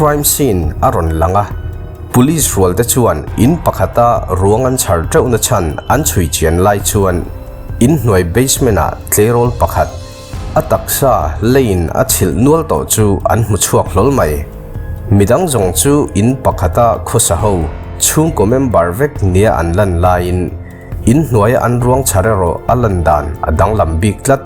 Crime scene a rawn lang a, Police rualte chuan in pakhata ruang an chhar teuhna chhan an chhui chian lai chuan in hnuai basement ah tleirawl pakhat a taksa leiin a chhilh nual tawh chu an hmu chhuak hlawl mai. Midang zawng chu in pakhata khawsa ho chhungkaw member vek nia an lan laiin In hnuaia an ruang chhar erawh a lan dan a danglam bik tlat.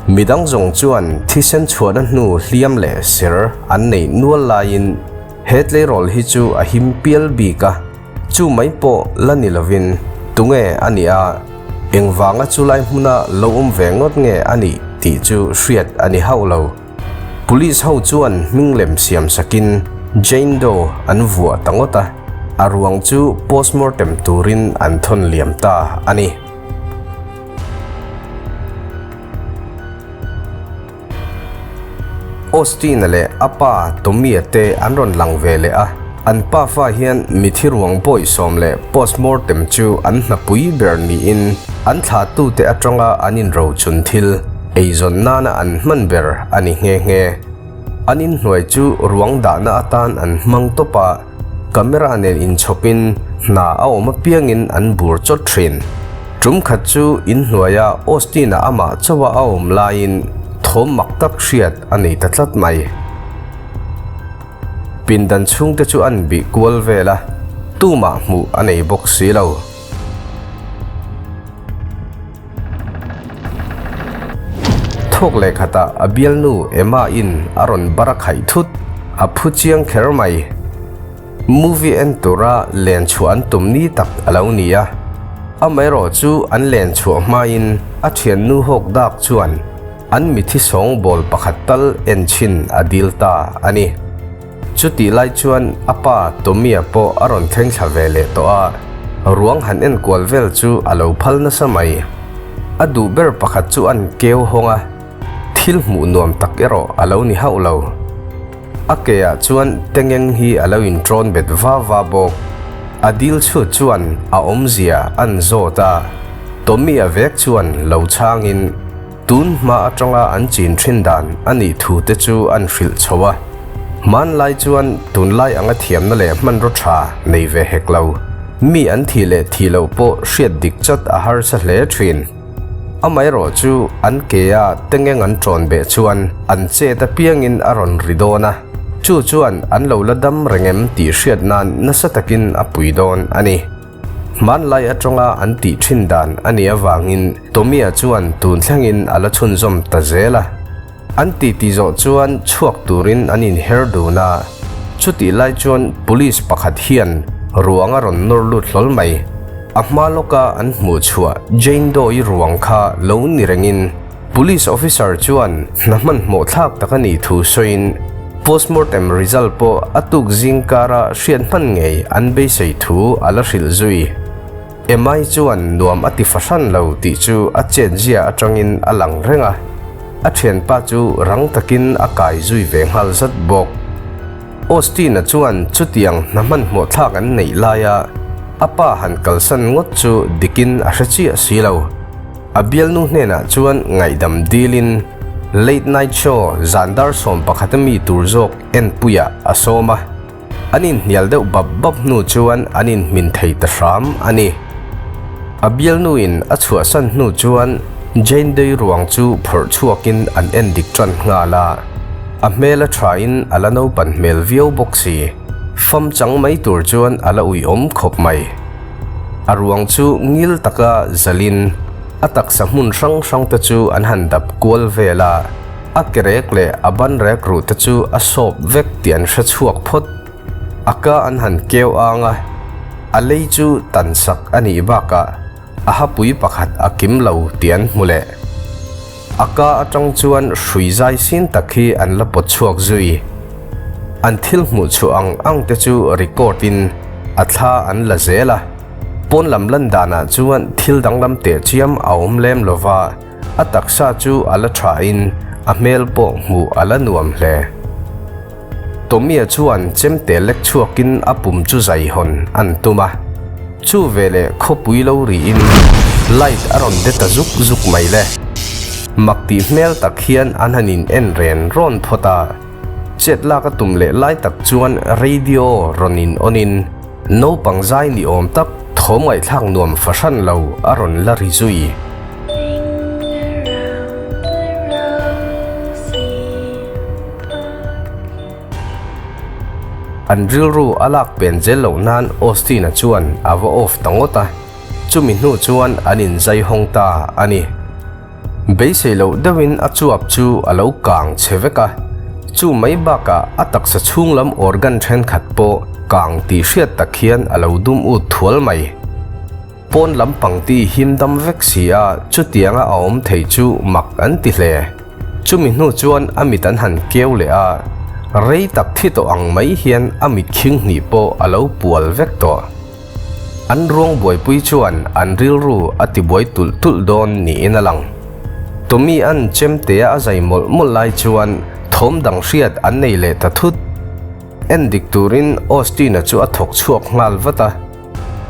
Midang zawng chuan thisen chhuahna hnu hliam leh ser an neih nual laiin he tleirawl hi chu a him pial bik a, chu mai pawh la ni lovin tunge a nih a, engvanga chulai hmuna lo awm ve ngawt nge a nih tih chu hriat a ni hauh lo. Police ho chuan hming lem siam sakin Jane Doe an vuah ta ngawt a, a ruang chu postmortem turin an thawn liam ta a ni. Austin-a leh a pa Tommy-a te an rawn lang ve leh a, an pafa hian mithi ruang bawihsawm leh postmortem chu an hnapui ber niin an thlahtute atanga an inrochun thil Eizawn nana an hman ber a ni nghe nghe. An inhnuai chu ruang dahna atan an hmang tawp a, camera nen inchhawpin hna a awm apiangin an bur chawt thin. Tum khat chu inhnuaia Austin-a amah chauha a awm laiin thawm mak tak hriat a nei ta tlat mai. Pindan chhungte chu an bih kual vel a, tumah hmuh a nei bawk si lo. Thawk leh khatah a bialnu Emma in a rawn bar a khaih thut, a phu chiang kher mai. Movie en tura len chhuah an tum ni tak a lo ni a, amaherawh chu an len chhuah hmain a thiannu hawk dak chuan an mithi sawng bawl pakhat tal en chhin a dil ta a ni. Chutih lai chuan a pa Tommy-a pawh a rawn thleng thla ve leh tawh a, ruang han enkual vel chu a lo phal nasa mai. A duh ber pakhat chu an keu hawng a, thil hmuh nuam tak erawh a lo ni hauh lo. A ke ah chuan tengeng hi a lo inṭawn bet va va bawk. A dil chhut chuan a awmzia an zawt a, Tommy-a vek chuan lo chhangin, Tun hma atanga an chin thin dan a nih thu te chu an hrilh chho a. Hmanlai chuan tunlai anga thiamna leh hmanraw tha nei ve hek lo. Mi an thih leh thih loh pawh hriat dik chat a harsa hle thin. Amaherawh chu an ke a tengeng an tawn beh chuan an chet apiangin a rawn ri dawn a, chu chuan an lo la dam reng em tih hriat nan nasa takin a pui dawn a ni. Hmanlai atanga an tih thin dan a nih avangin Tommy-a chuan tun thlengin a la chhunzawm ta zel a. An titi zawh chuan chhuak turin an inher dun a, chutih lai chuan police pakhat hian ruang a rawn nawr lut hlawl mai. A hma lawka an hmuh chhuah Jane Doe-i ruang kha lo ni rengin Police officer chuan hna hmanhmawh thlak tak a nih thu sawiin postmortem result pawh a tuk zing kara hriat hman ngei an beisei thu a la hrilh zui. Emai chuan nuam a ti fahran lo tih chu a chetzia atangin a lang reng a, a thianpa chu rang takin a kai zui ve nghal zat bawk. Austin-a chuan chutiang hna hmanhmawh thlak an neih laia a pa han kalsan ngawt chu dikin a hre chiah si lo. A bialnu hnenah chuan ngaihdam dilin Late Night Show zan dar 11 a mi tur zawk enpuiah a sawm a, an inhnial deuh bap bap hnu chuan an inhmin thei ta hram a ni. A bialnuin a chhuahsan hnu chuan Jane Doe ruang chu phawrh chhuakin an en dik tan nghal a, a hmel a thain a la naupan hmel viau bawk si, fam chang mai tur chuan a la uiawm khawp mai. A ruang chu ngil taka zalin a taksa hmun hrang hrang te chu an han dap kual vel a, a ke rek leh a ban rek ruh te chu a sawp vek tih an hre chhuak phawt. A ka an han keu ang a, a lei chu tan sak a nih bakah a hapui pakhat a kim lo tih an hmu leh. A ka atang chuan hrui zai sin tak hi an la pawt chhuak zui. An thil hmuh chhuah ang ang te chu record in a thla an la zel a. Pawn lam lan danah chuan thil danglam teh chiam a awm lem lo va, a taksa chu a la tha in a hmel pawh hmuh a la nuam hle. Tommy-a chuan chemte lek chhuakin a pum chu zai hawn an tum a, chu veleh khawpui lo riin light a rawn de ta zuk zuk mai le. Mak tih hmel tak hian an han in en ren rawn phawt a. Chet lak a tum leh lai tak chuan radio rawn in on in naupang zai ni awm tak thawm ngaihthlak nuam fahran lo a rawn la ri zui. An rilru a lak pen zel loh nan Austin-a chuan a va off ta ngawt a, chumi hnu chuan an inzai hawng ta a ni. Beisei loh deuhin a chuap chu a lo kang chhe vek a, chu mai bakah a taksa chhung lam organ thenkhat pawh kang tih hriat tak hian a lo dum ut thual mai. Pawn lam pangti him dam vek si a, chutianga a awm thei chu mak an ti hle. Chumi hnu chuan a mit an han keu leh a, rei tak thi tawh ang mai hian a mit khing hnih pawh a lo pual vek tawh. An ruang buaipui chuan an rilru a tibuai tulh tulh dawn niin a lang. Tommy an chemtea a zai mawlh mawlh lai chuan thawm dang hriat an nei leh ta thut. En dik turin Austin-a chu a thawk chhuak nghal vat a.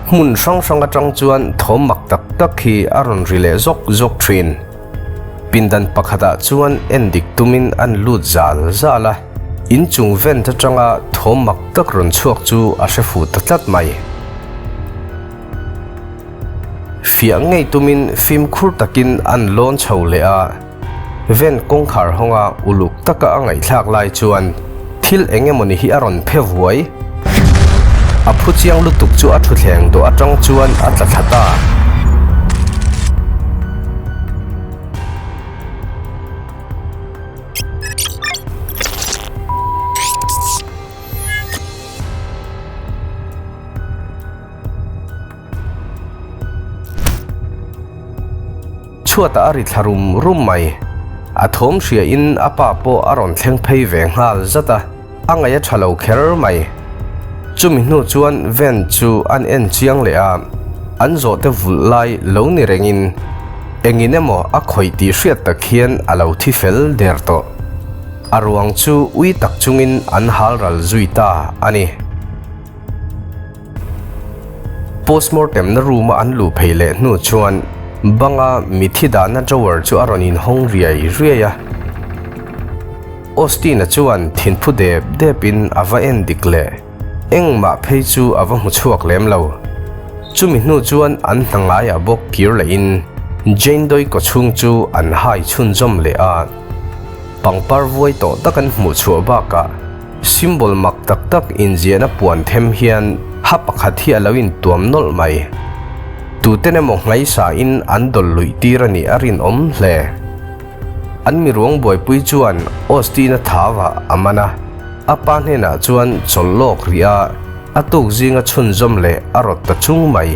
Hmun hrang hrang atang chuan thawm mak tak tak hi a rawn ri leh zawk zawk thin. Pindan pakhatah chuan en dik tumin an lut zal zal a, inchung vent atanga thawm mak tak rawn chhuak chu a hre fuh ta tlat mai. Fiah ngei tumin fimkhur takin an lawn chho leh a. Vent kawngkhar hawnga uluk taka a ngaihthlak lai chuan thil eng emawni hi a rawn phe vuai. A phu chiang lutuk chu a thuthleng dawh atang chuan a tla thla ta. Chhuatah a ri thla rum rum mai. A thawm hria in a pa pawh a rawn thleng phei ve nghal zat a, a ngaih a tha lo kher mai. Chumi hnu chuan van chu an en chiang leh a, an zawhte vulh lai lo ni rengin engin emaw a khawih tih hriat tak hian a lo thi fel der tawh. A ruang chu ui tak chungin an hal ral zui ta a ni. Postmortem na room a an luh phei leh hnu chuan banga mithi dahna drawer chu a rawn inhawng riai riai a. Austin-a chuan thinphu dep depin a va en dik leh engmah phei chu a va hmu chhuak lem lo. Chumi hnu chuan an hna ngaiah bawk kir lehin Jane Doe kawchhung chu an hai chhunzawm leh a. Pangpar vuai tawh tak an hmuh chhuah bakah Symbol mak tak tak inziahna puan them hian ha pakhat hi a lo intuam nawlh mai. Tuten emaw nghaisa in an dawlh luih tir a nih a rinawm hle. An miruang buaipui chuan Austin-a thau ah a man a, a pa hnenah chuan chawlh lawk rih a, a tuk zinga chhunzawm leh a rawt ta chung mai.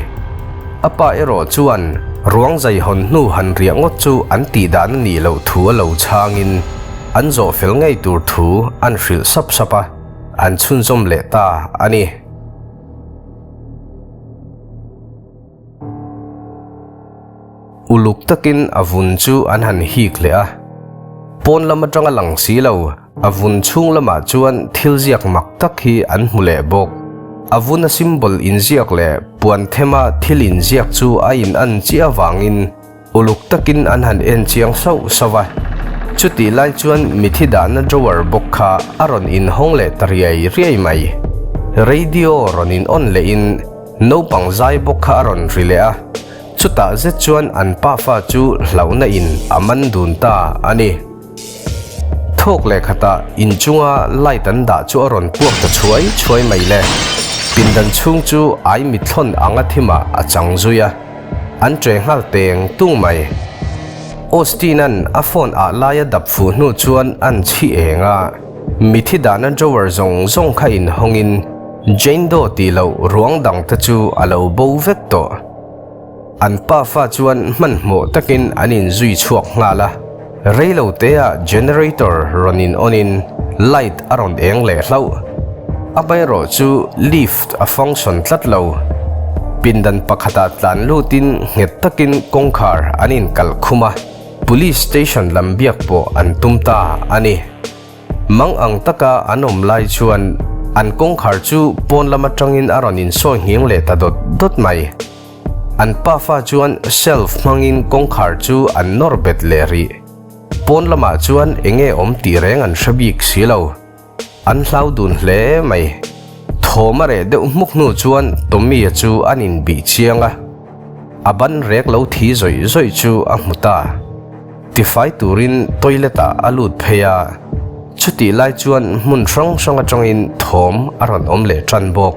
A pa erawh chuan ruang zai hawn hnu han riah ngawt chu an tih dan a nih loh thu a lo chhangin an zawh fel ngei tur thu an hrilh sap sap a, an chhunzawm leh ta a ni. Uluk takin a vun chu an han hik leh a, pawn lam atanga lang si lo, a vun chhung lamah chuan thil ziak mak tak hi an hmu leh bawk. A vuna symbol inziak leh puan thema thil inziak chu a in an chiah avangin uluk takin an han en chiang sauh sauh a. Chutih lai chuan mithi dahna drawer bawk kha a rawn inhawng leh ta riai riai mai. Radio rawn in on lehin naupang zai bawk kha a rawn ri leh a. Chutah zet chuan an pafa chu hlauhna in a man dun ta a ni. Thawk leh khatah inchunga light an dah chu a rawn puak ta chhuai chhuai mai le. Pindan chhung chu ai mithlawn anga thimah a chang zui a, an che nghal teng tung mai. Austin-a'n a phone ah lai a dap fuh hnu chuan an chhi eng a, mithi dahna drawer zawng zawng kha inhawngin Jane Doe tih loh ruang dangte chu a lo bo vek tawh. An pafa chuan hmanhmawh takin an inzui chhuak nghal a, reilo teah generator rawn in on in light a rawn eng leh hlauh. Amaherawh chu lift a function tlat lo. Pindan pakhatah tlan lutin nghet takin kawngkhar an inkalh khum a, police station lam biak pawh an tum ta a ni. Mang ang taka an awm lai chuan an kawngkhar chu pawn lam atangin a rawn insawi nghing leh ta dawt dawt mai. An pafa chuan shelf hmangin kawngkhar chu an nawr bet leh rih. Pawn lamah chuan eng nge awm tih reng an hre bik si lo. An hlau dun hle mai. Thawm a reh deuh hmuk hnu chuan Tommy-a chu an inbih chiang a, a ban rek lo thi zawih zawih chu a hmu ta. Tifai turin toilet ah a lut phei a, chutih lai chuan hmun hrang hrang atangin thawm a rawn awm leh tan bawk.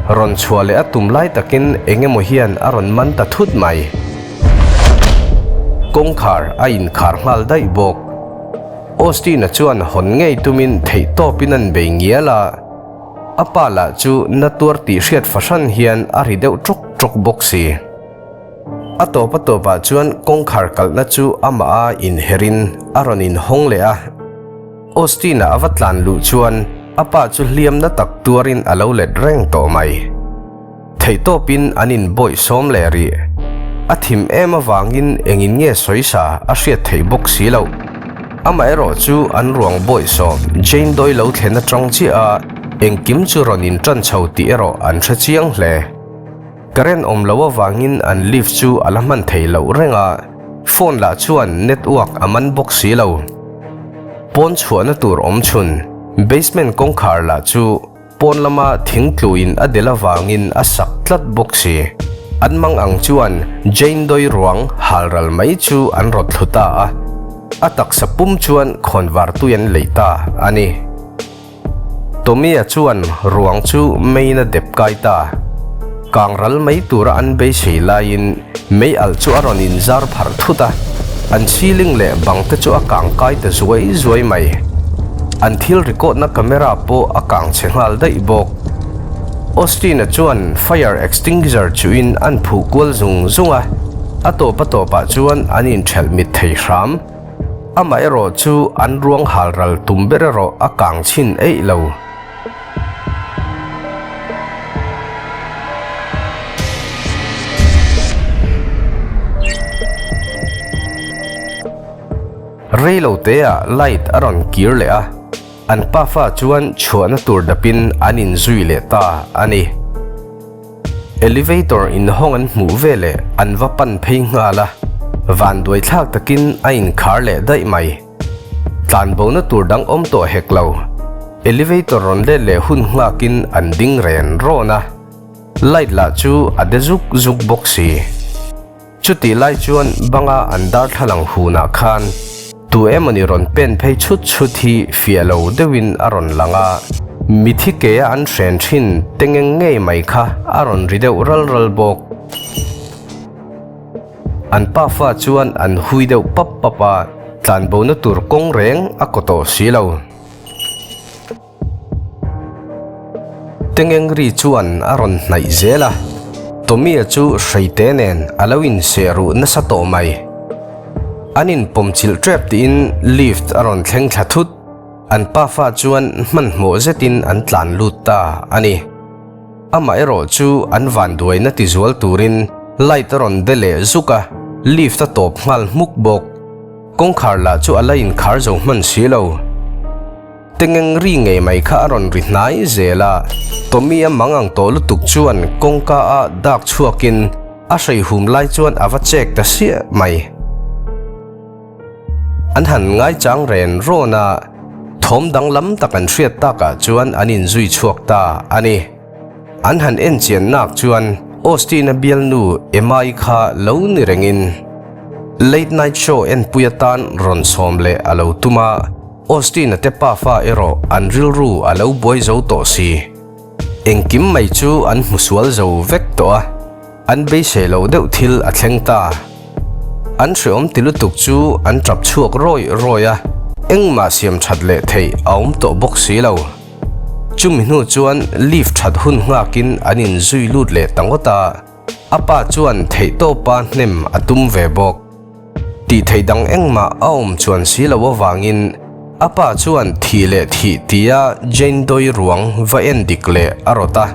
Rawn chhuah leh a tum lai takin eng emaw hian a rawn man ta thut mai. Kawngkhar a inkhar nghal daih bawk. Austin-a chuan hawn ngei tumin theihtawpin an bei ngial a. A pa lah chu na tuar tih hriat fahran hian a ri deuh ṭawk ṭawk bawk si. A tawp a tawpah chuan kawngkhar kalhna chu amah a inherin a rawn inhawng leh a. Austin-a a va tlan luh chuan a pa chu hliam na tak tuarin a lo let reng tawh mai. Theihtawpin an inbawih sawm leh rih. A thim em avangin engin nge sawisa a hriat theih bawk si loh. Amaherawh chu an ruang bawih sawm Jane Doe lo thlen atang chiah a engkim chu rawn intan chho tih erawh an hre chiang hle. Current awm loh avangin an lift chu a la hman thei loh reng a, phone lah chuan network a man bawk si lo. Pawn chhuahna tur awm chhun basement kawngkhar lah chu Pawn lama thing tluin a del avangin a sak tlat bawk si. An mang ang chuan Jane Doe ruang halral mai chu an rawt thlu ta a, a taksa pum chuan khawnvar tui an lei ta a ni. Tommy-a chuan ruang chu meiin a dep kai ta. Kangral mai tura an beisei laiin mei alh chu a rawn inzar pharh thut a, an ceiling leh bang te chu a kang kai ta zuai zuai mai. An thil record na camera pawh a kang chhe nghal daih bawk. Austin-a chuan fire extinguisher chuhin an phuh kual zung zung a, a tawp a tawpah chuan an inthelh mit thei hram. Amaherawh chu an ruang halral tum ber erawh a kang chhin eih lo. Reilo teah light a rawn kir leh a, an pafa chuan chhuahna tur dapin an inzui leh ta a ni. Elevator inhawng an hmuh veleh an va pan phei nghal a, vanduai thlak takin a inkhar leh daih mai. Tlanbona tur dang awm tawh hek lo. Elevator rawn let leh hun nghakin an ding ren rawn a, light lah chu a de zuk zuk bawk si. Chutih lai chuan banga an darthlalang hunah khan tu emawni rawn pen phei chhut chhut hi fiah lo deuhin a rawn lang a, mithi kea an hren thin tengeng ngei mai kha a rawn ri deuh ral ral bawk. An pafa chuan an hui deuh pap pap a, tlanbona tur kawng reng a kaw tawh si lo. Tengengri chuan a rawn hnaih zel a, Tommy-a chu hreite nen a lo inseh ruh nasa tawh mai. An inpawmchilh tep tiin lift a rawn thleng thla thut. An pafa chuan hmanhmawh zetin an tlan lut ta a ni. Amaherawh chu an vanduaina tizual turin light a rawn de leh zuk a, lift a tawp nghal hmuk bawk. Kawngkhar lah chu a la inkhar zo hman si lo. Tengeng ri ngei mai kha a rawn ri hnai zel a, Tommy a mang ang tawh lutuk chuan kawngka a dak chhuakin a hreihum lai chuan a va chek ta siah mai. An han ngaichang ren rawn a, thawm danglam tak an hriat takah chuan an inzui chhuak ta a ni. An han en chian nak chuan Austin-a bialnu Emma-i kha lo ni rengin Late Night Show enpui atan rawn sawm leh a lo tum a, Austin-a te pafa erawh an rilru a lo buai zo tawh si. Engkim mai chu an hmu sual zo vek tawh a. An beisei loh deuh thil a thleng ta. An hreawm ti lutuk chu an tap chhuak rawih rawih a, engmah siam that leh theih a awm tawh bawk si lo. Chumi hnu chuan lift that hun nghakin an inzui lut leh ta ngawt a, a pa chuan theihtawpa hnem a tum ve bawk. Tih theih dang engmah a awm chuan si lo avangin a pa chuan thih leh thih tia Jane Doe ruang va en dik leh a rawt a,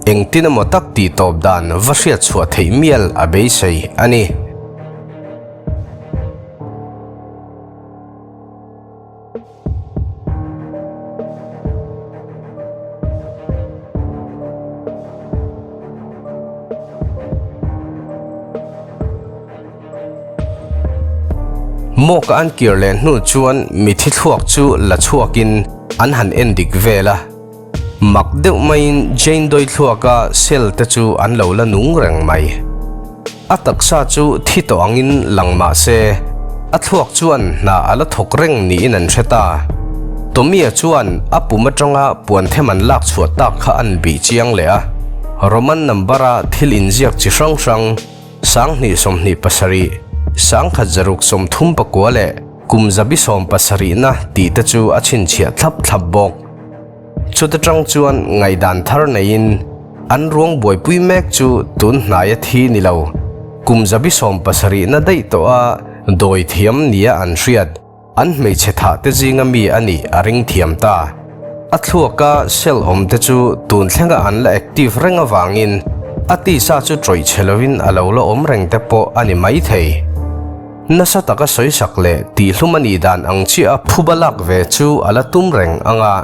engtin emaw tak tih tawp dan va hriat chhuah theih mial a beisei a ni. Mawka an kir leh hnu chuan mithi thluak chu la chhuakin an han en dik vel a. Mak deuh maiin Jane Doe thluaka cell te chu an lo la nung reng mai. A taksa chu thi tawh angin lang mah se, a thluak chuan hna a la thawk reng niin an hre ta. Tommy-a chuan a pum atanga puan them an lak chhuah tak kha an bih chiang leh a, Roman number-a thil inziak chi hrang hrang, 20 27, 10 39 leh kum 77na tih te chu a chhinchhiah thlap thlap bawk. Chuta tang chuan ngaihdan thar neiin an ruang buaipui mek chu tun hnaia thi ni lo, kum 77na daih tawha dawi thiam nia an hriat, an hmeichhe thah te zinga mi a nih a ring thiam ta. A thluaka cell awm te chu tun thlenga an la active reng avangin a tisa chu tawih chhe lovin a lo la awm reng te pawh a ni maithei. Nasa taka sawisak leh tihhlum a nih dan ang chiah a phuba lak ve chu a la tum reng ang a,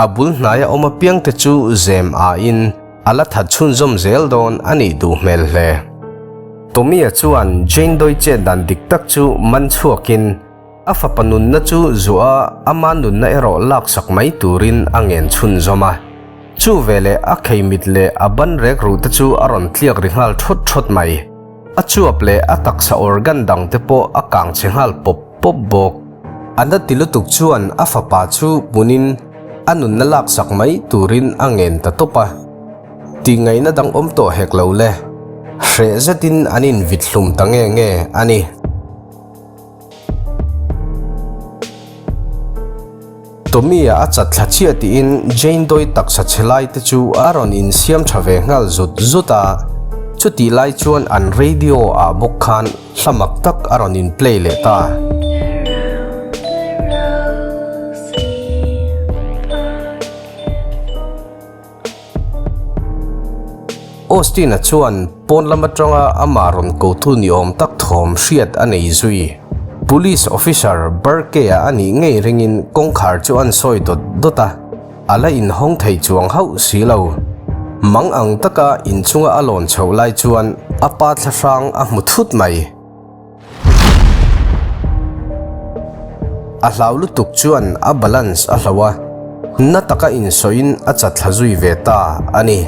a bul hnaia awm apiangte chu zem aiin a la that chhunzawm zel dawn a nih duh hmel hle. Tommy-a chuan Jane Doe chet dan dik tak chu man chhuakin a fapa nunna chu zuah a, ama nunna erawh laksak mai turin a ngen chhunzawm a. Chu veleh a kheimit leh a ban rek ruh te chu a rawn tliak ri nghal thawt thawt mai. A chuap leh a taksa organ dang te pawh a kang chhe nghal pawp pawp bawk. A na ti lutuk chuan a fapa chu hmunin a nunna laksak mai turin a ngen ta tawp a. Tihngaihna dang awm tawh hek lo le. Hreh zetin an invit hlum ta nge nge a ni. Tommy-a a chat thla chiah tiin Jane Doe taksa chhe lai te chu a rawn insiam tha ve nghal zut zut a, chutih lai chuan an radio ah bawk khan hla mak tak a rawn in play leh ta. Austin-a chuan pawn lam atanga amah rawn kotu ni awm tak thawm hriat a nei zui. Police officer Burke-a a nih ngei ringin kawngkhar chu an sawi dawt dawt a, a la inhawng thei chuang hauh si lo. Mang ang taka inchunga a lawn chhoh lai chuan a pa thlahrang a hmu thut mai. A hlau lutuk chuan a balance a hloh a, na taka insawiin a chatthla zui ve ta a ni.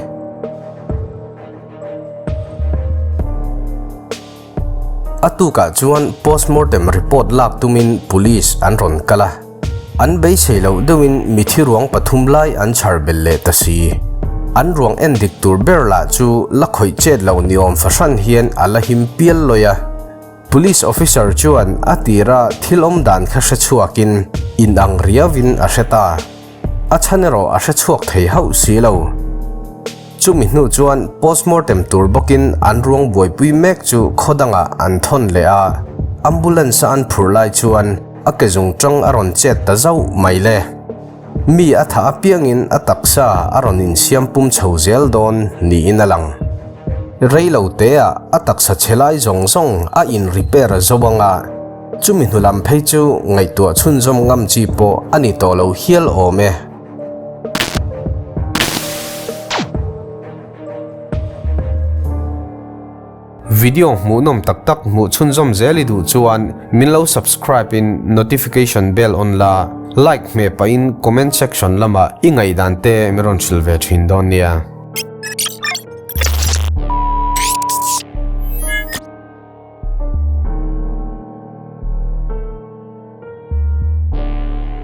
A tukah chuan postmortem report lak tumin police an rawn kal a, an beisei loh deuhin mithi ruang pathum lai an chhar belh leh ta si. An ruang en dik tur ber lah chu la khawih chet lo ni awm fahran hian a la him pial lawi a. Police officer chuan a tira thil awm dan kha hre chhuakin in ang riauin a hre ta. A chhan erawh a hre chhuak thei hauh si lo. Chumi hnu chuan postmortem tur bawkin an ruang buaipui mek chu khaw dangah an thawn leh a, ambulance a an phur lai chuan a ke zung tang a rawn chet ta zauh mai le. Mi a thah apiangin a taksa a rawn insiam pum chho zel dawn niin a lang. Rei lo teah a taksa chhe lai zawng zawng a in repair zo ang a, chumi hnu lam phei chu ngaihtuah chhunzawm ngam chi pawh a ni tawh lo hial awm e. Video hmuhnawm tak tak hmuh chhunzawm zel i duh chuan min lo subscribe in notification bell on la, like hmeh pahin comment section lamah i ngaihdan te min rawn hrilh ve thin dawn nia.